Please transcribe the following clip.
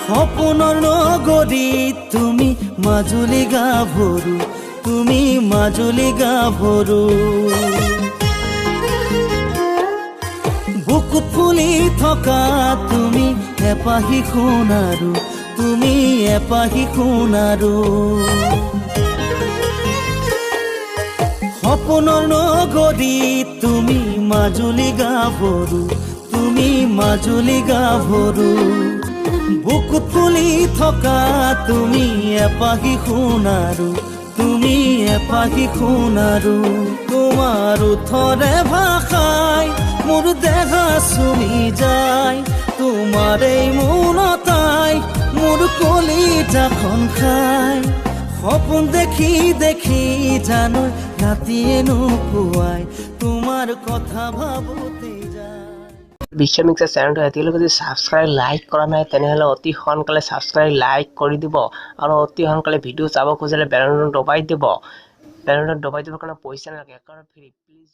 সপোনৰ নগৰীত তুমি মাজুলী গাভৰু, তুমি মাজুলী গাভৰু। বুকুত ফুলি থকা তুমি এপাহি সোণাৰু, তুমি এপাহি সোণাৰু। সপোনৰ নগৰীত তুমি মাজুলী গাভৰু, তুমি মাজুলী গাভৰু। বুকুত ফুলি থকা তুমি এপাহি সোণাৰু, তুমি এপাহি সোণাৰু। তোমাৰ ওঠৰে ভাষাই মোৰ দেহা চুমি যায়, তোমাৰ এই মৌনতাই মোৰ কলিজাখন খায়। সপোন দেখি দেখি জানো ৰাতিয়ে নোপোৱাই, তোমাৰ কথা ভাবোতে যায়। বিশ্ব মিক্সাৰ চেনেলটো এতিয়ালৈকে যদি ছাবস্ক্ৰাইব, লাইক কৰা নাই, তেনেহ'লে অতি সোনকালে ছাবস্ক্ৰাইব, লাইক কৰি দিব আৰু অতি সোনকালে ভিডিঅ' চাব খুজিলে বেল দবাই দিব। বেল দবাই দিবৰ কাৰণে পইচা নালাগে, একেবাৰে ফ্ৰী। প্লিজ।